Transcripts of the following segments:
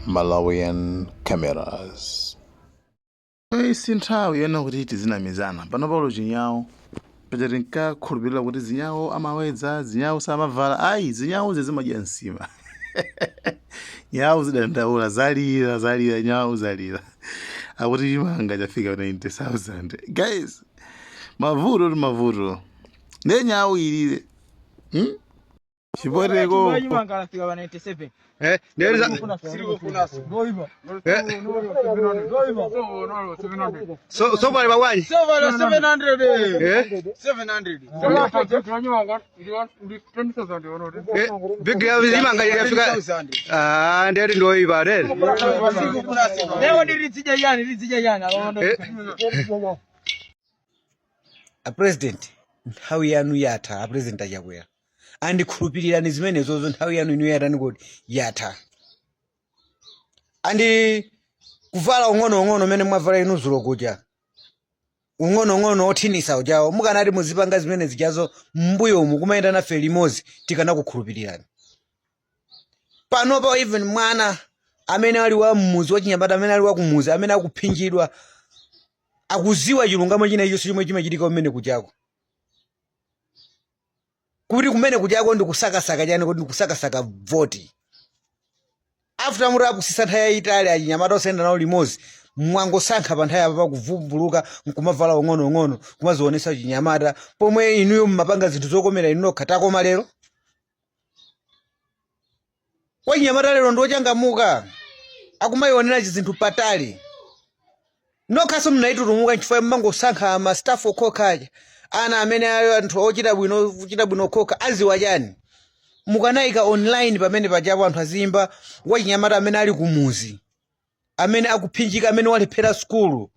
Malawian Cameras. Eyi si nthawi yonena kuti tizinamizana pano paulo chinyawo paja tinkakhulupirira kuti zinyawo amawedza zinyawo samavala ayi zinyawo zimadya nsima nyawo zidandaula zalira zalira nyawo zalira akuti chimanga chafika 90,000 guys mavuto ndi mavuto ndiye nyawo ilire hmm? Chipweteko. Chimanga lafika pa 97. Eh, ndiyeriza eh, so so pali pabwanji? Sova 700. Eh, 700. eh, big ya chimanga yafika. Ah, ndiyeti ndoyipa ndeti. Leo ndiridzidya yani, ridzidya yani. Eh, A president, nthawi yanu yatha. A president achakwera, andikhulupirirani zimenezozo, nthawi yanu inu yatani kodi? Yatha. And kuvala ung'onoung'ono umene mwavala inu zulo kuja, ung'onoung'ono othinisa ujawo, mukanati muzipanga zimene zijazo m'mbuyomu kumayenda nafe limodzi, tikanakukhulupirirani. Panopa even mwana amene ali wa mmuzi, wachinyamata amene ali wa kumuzi, amene akuphinjidwa, akuziwa chilungamo china ichonse chomwe chimachitika kumene kujako, kuti kumene kujako ndikusakasaka chani, kuti ndikusakasaka voti. After mutapusisa nthawi yayitali achinyamata osayenda nawo limodzi, mwangosankha pa nthawi apa kuvumbuluka nkumavala ung'onoung'ono, kumazionesa chinyamata, pomwe inuyo mmapanga zinthu zokomera inu nokha. Takoma lero wachinyamata lero ndi ochangamuka, akumayionera zinthu patali. Nokhaso mnaitutumuka nchifukwa mmangosankha ma staff okhokha aja, ana amene ali anthu ochita bwino, kuchita bwino okhokha aziwa chani. Mukanayika online pamene pajapo, anthu aziyimba, wachinyamata amene ali kumuzi, amene akuphinjika, amene walephera sukulu.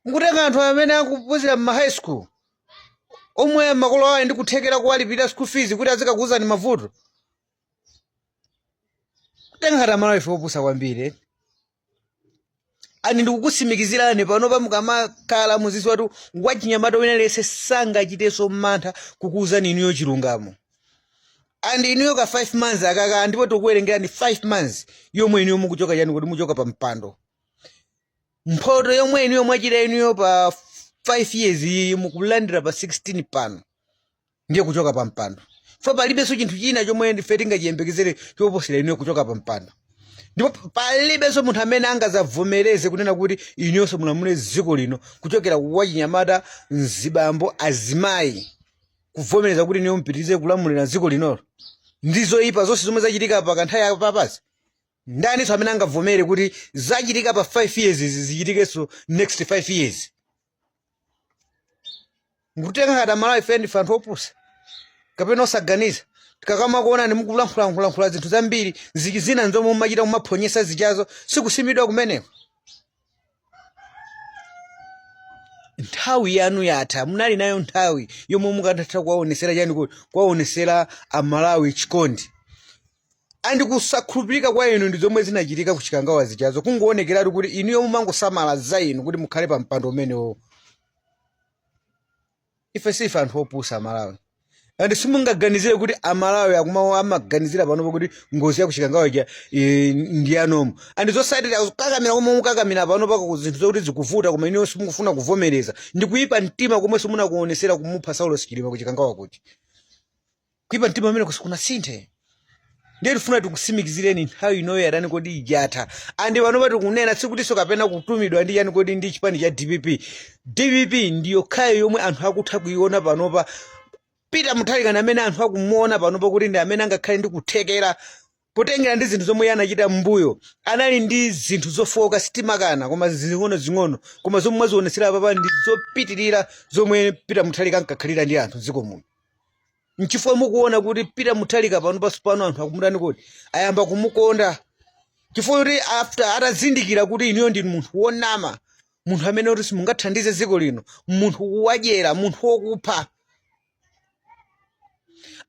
Mukutenga anthu amene akuphunzira mma high school, omwe makolo awo ali ndi kuthekera kuwalipirira school fees, kuti azikakuuzani mavuto. Kutenga ngati Amalawi ife opusa kwambiri, eh? And ndikukutsimikizirani panopa, mukamakhala muziziwa kuti wachinyamata wina aliyense sangachitenso mantha kukuuzani inuyo chilungamo. And inuyo ka 5 months akaka, ndipo tikuwerengerani 5 months yomwe inuyo mukuchoka chani kuti muchoka pa mpando. Mphoto yomwe inuyo mwachita inuyo pa 5 years iyi mukulandira pa 16 pano, ndiye kuchoka pa mpando fo. Palibenso chinthu china chomwe ife tingachiyembekezere choposera inuyo kuchoka pa mpando, ndipo palibenso munthu amene angazavomereze kunena kuti inuyonso mulamule dziko lino, kuchokera wachinyamata, mzibambo, azimayi, kuvomereza kuti inuyo mupitirize kulamulira dziko linolo ndi zoyipa zonse zomwe zachitika pa kanthawi apapasi. Ndaninso amene angavomere kuti zachitika pa 5 years izi zichitikenso next 5 years? Nkutenga ngati Amalawi ife ndife anthu opusa kapena osaganiza. Tikakamakuonani mukulankhulankhulankhula zinthu zambiri ziki zina nzomwe mumachita kumaphonyesa zichazo, sikusimidwa kumeneko. Nthawi yanu yatha. Munali nayo nthawi yomwe mukanatha kuwaonesera chani kuti kuwaonesera Amalawi chikondi. And kusakhulupirika kwa inu ndi zomwe zinachitika ku Chikangawa zichazo, kungoonekeratu kuti inuyo mumangosamala za inu kuti mukhale pa mpando umenewo. Ife sife anthu opusa Amalawi, and simungaganizire kuti Amalawi akumawo amaganizira panopo kuti ngozi ya kuchikangawa ija ndi yanomo. And zosatira kukakamira komwe mukakamira panopa ku zinthu zokuti zikuvuta, koma inuyo simukufuna kuvomereza, ndi kuyipa mtima komwe simunakuonesera kumupha Saulos Chilima kuchikangawa kuja. Kuyipa mtima amene sikunasinthe. Ndiye tifuna tikutsimikizireni, nthawi inoyo yatani kodi? Yatha. And panopa tikunena sikutinso kapena kutumidwa ndi chani kodi, ndi chipani cha DPP. DPP ndiyo khayo yomwe anthu akutha kuiona panopa. Peter Mutharika ndi amene anthu akumuona panopa kuti ndi amene angakhale ndi kuthekera, potengera ndi zinthu zomwe iye anachita m'mbuyo. Anali ndi zinthu zofowoka, sitimakana, koma zing'ono zing'ono, koma zomwe mwazionesera apapa ndi zopitirira zomwe Peter Mutharika ankakhalira ndi anthu dziko muno. Nchifukwa mukuona kuti Peter Mutharika pano panso pano anthu akumutani kodi? Ayamba kumukonda, chifukwa kuti after atazindikira kuti inuyo ndinu munthu wonama, munthu amene kuti simungathandize dziko lino, munthu wadyera, munthu wokupha,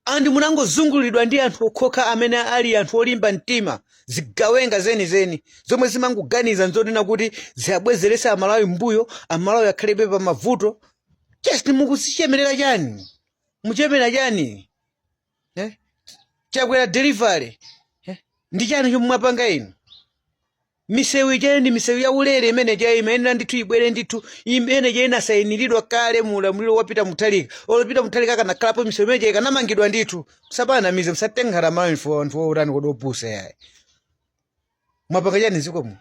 and munangozungulidwa ndi anthu okhokha amene ali anthu olimba mtima, zigawenga zenizeni zomwe zimangoganiza nzonena kuti ziyabwezerese Amalawi mbuyo, Amalawi akhalebe pa mavuto. Just mukuzichemerera chani? Muchemera chani, eh? Chakwera delivery, eh? Ndi chani chomwe mwapanga inu? Misewu ija ndi misewu ya ulere imene ija imayenera ndithu ibwere ndithu, imene ija inasayiniridwa kale mu ulamuliro wa Peter Mutharika. Olo Peter Mutharika akanakhalapo, misewu imene ija ikanamangidwa ndithu. Musapanamize, musatengera Malawi anthu otani kodi, opusa yayi. Mwapanga chani mdziko muno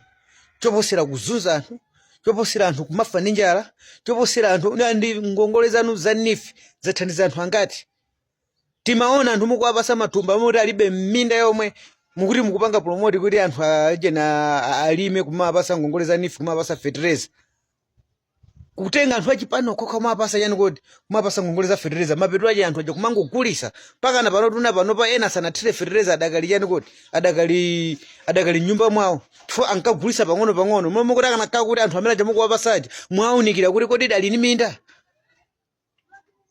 choposera kuzunza anthu, choposera anthu kumafa ndi njala, choposera anthu ndi ngongole zanu za NEEF zathandiza anthu angati? Timaona anthu mukuwapasa mathumba amoti alibe mminda yomwe, mukuti mukupanga promote kuti anthu ajena alime, kumapasa ngongole za NEEF, kumapasa fertilizer, kutenga anthu achipani okhoka kumapasa chani kodi, kumapasa ngongole za fertilizer. Mapeto ache anthu aja kumangogulisa pakana pano tuna pano pa ena sanathire fertilizer, adakali chani kodi, adakali nyumba mwawo chifukwa ankagulisa pang'ono pang'ono. Momwe kuti akanakhala kuti anthu amene aja mukuwapasaja mwaunikira kuti kodi dali ni minda,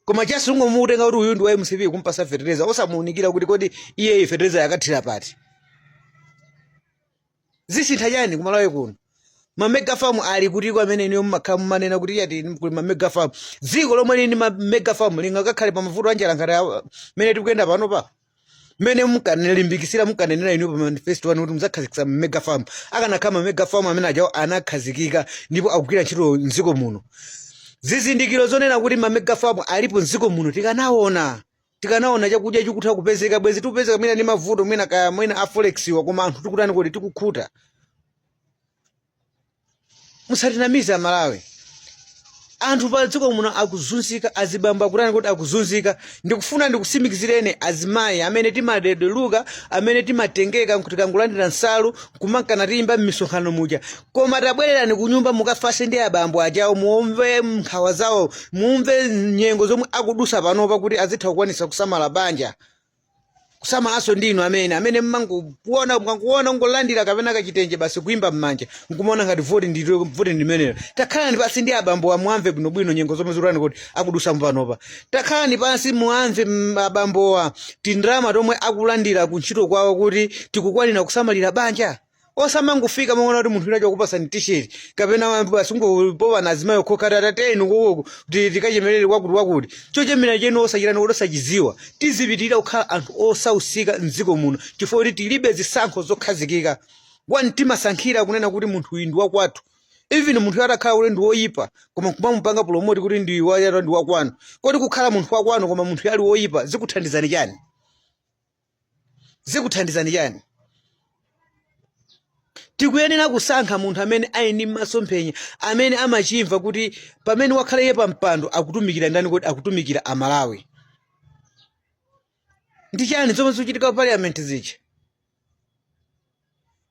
koma chasi ungomutenga kuti uyu ndi wa MCP kumpasa fertilizer, osamuunikira kuti kodi iye fertilizer yakathira pati. Zisintha chani kumalawi kuno? Ma mega farm ali kutiko amene iniyo mumakhala mumanena kuti yati kuli ma mega farm? Dziko lomwe lili ma mega farm lingakakhale pa mavuto anjala ngati mene tikuyenda pano pa mmene mukanalimbikisira, mukanenera inu pa manifesto anu kuti muzakhazikitsa mega farm? Akanakhala ma mega farm amene ajawo anakhazikika ndipo akugwira ntchito mdziko muno, zizindikiro zonena kuti ma mega farm alipo mdziko muno tikanaona chakudya chikutha kupezeka. Bwezi tikupezeka mwina ndi mavuto, mwina kaya mwina a forex wa, koma anthu tikutani kuti tikukhuta. Musatinamize Amalawi. Anthu pa dziko muno akuzunzika, azibambo akutani kuti akuzunzika. Ndikufuna ndikusimikizireni azimayi amene timadedeluka, amene timatengeka tikangolandira nsalu kumankana tiyimba m'misonkhano muja, koma tabwererani ku nyumba mukafase ndi abambo ajawo, mumve nkhawa zawo, mumve nyengo zomwe akudusa panopa kuti azitha kukwanisa kusamala banja, kusamalanso ndinu amene mmangokuona, mukangoona ungolandira kapena kachitenje basi kuimba mmanja nkumaona ngati voti ndi voti ndimenelo. Takhalani pansi ndi abambo, muamve bwinobwino nyengo zomwe zikutani kuti akudusa panopa. Takhalani pansi muamve abambowa tindrama tomwe akulandira kuntchito kwawo kuti tikukwanira kusamalira banja. Osamangofika maona kuti munthu wina chakupasani t-shirt kapena basi ungopopa azimayi okhoka tatatenu koko kuti tikachemerere kwakuti wakuti, chochemera chenu osachitani kuti osachiziwa. Tizipitirira kukhala anthu osausika mdziko muno chifukwa kuti tilibe zisankho zokhazikika. One timasankhira kunena kuti munthu uyu ndi wakwathu, even munthu atakhala kuti ndi woyipa, koma kumamupanga promote kuti ndi wayata ndi wakwanu. Kodi kukhala munthu wakwanu koma munthu ali woyipa zikuthandizani chani? Zikuthandizani chani? Tikuyenera kusankha munthu amene ali ndi masomphenya, amene amachimva kuti pamene wakhala iye pa mpando akutumikira ndani, kuti akutumikira Amalawi. Ndi chani zomwe zikuchitika pa parliament zija?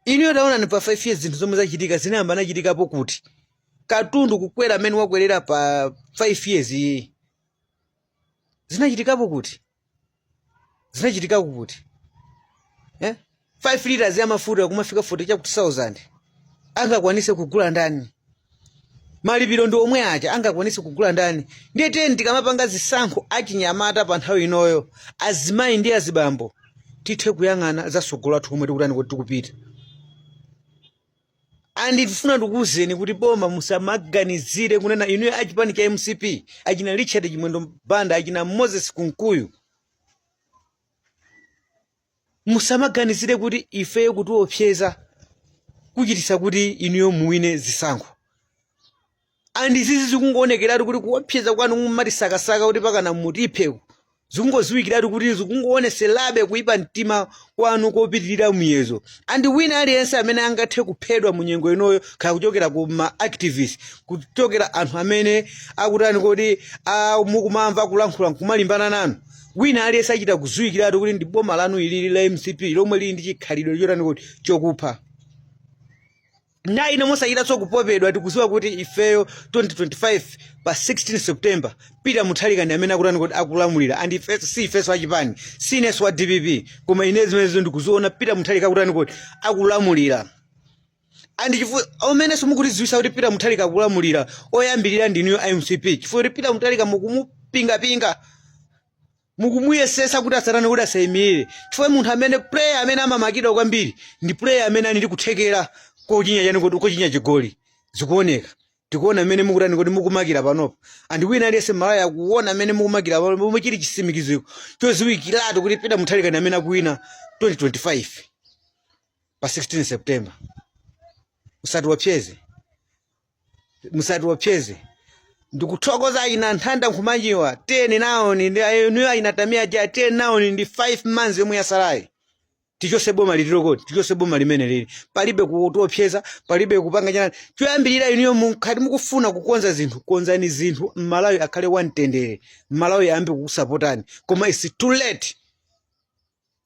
Inuyo taonani pa 5 years zinthu zomwe zachitika, zinayamba nachitikapo kuti katundu kukwera amene wakwerera pa 5 years iyi? Zinachitikapo kuti? Zinachitikako kuti, eh? 5 liters ya mafuta kumafika 40 chakuti 1000, angakwanise kugula ndani? Malipiro ndi omwe aja, angakwanise kugula ndani? Ndiye teni tikamapanga zisankho achinyamata pa nthawi inoyo, azimayi ndi azibambo, tithe kuyang'ana zasogolo athu komwe tikutani kuti tikupita. And tifuna ndikuwuzeni kuti boma musamaganizire kunena inuyo achipani cha MCP, achina Richard Chimwendo Banda, achina Moses Kunkuyu, musamaganizire kuti ifeyo kutiopseza kuchitisa kuti inuyo muwine zisankho. And izizi zikungoonekeratu kuti kuopseza kwanu mumatisakasaka kuti pakana mutiphe, zikungoziwikiratu kuti zikungooneserabe kuyipa mtima kwanu kopitirira muyezo. And wina aliyense amene angathe kuphedwa mu nyengo inoyo, kaya kuchokera ku ma activists, kuchokera anthu amene akutani kodi mukumamva kulankhula nkumalimbana nanu, wina aliyense achita kuziwikiratu kuti ndi boma lanu ilili la MCP lomwe lili ndi chikhalidwe chotani kuti chokupha. Na ine mosachitanso kupopedwa tikuziwa kuti ifeyo 2025 pa 16 September Peter Mutharika ndi amene akutani kuti akulamulira. And ifeso si ifeso achipani, si inenso wa DPP, koma ine zimenezo ndikuziona Peter Mutharika akutani kuti akulamulira. And chifukwa amenenso mukutiziwisa kuti Peter Mutharika akulamulira, oyambirira ndinuyo MCP, chifukwa kuti Peter Mutharika mukumupingapinga, mukumuyesesa kuti asatani kuti asayimirire, chifukwa munthu amene player amene amamakidwa kwambiri ndi player amene ali ndi kuthekera kochinya chani kuti kochinya chigoli. Zikuoneka, tikuona mmene mukutani kuti mukumakira panopa, and wina aliyense Malawi akuona mmene mukumakira panopa, pomwe chili chisimikiziko choziwikiratu kuti Peter Mutharika ndi amene akuwina 2025. pa 16 September. Musatiopseze, musatiopseze. Ndikuthokoza ina Nthanda Nkhumanjiwa. Tiyeni nawoni ndi inuyo aina Tamia Ja, tiyeni nawoni ndi 5 months yomwe yasalayi, tichose boma litirokoti, tichose boma limene lili. Palibe kutiopseza, palibe kupanga chana. Choyambirira, inuyo mukhati mukufuna kukonza zinthu, konzani zinthu, Mmalawi akhale wamtendere, Mmalawi ayambe kukusapotani. Koma it's too late.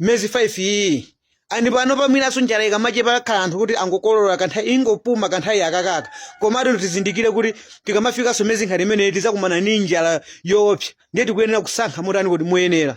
Miyezi 5 iyi, and pano pamwinaso njala ikamachepa, khala anthu kuti angokolola kanthawi, ingopuma kanthawi akakaka. Komatu tizindikire kuti tikamafikanso miyezi ngati imeneyi, tizakumana ni njala yoopsa. Ndiye tikuyenera kusankha motani kuti muyenera.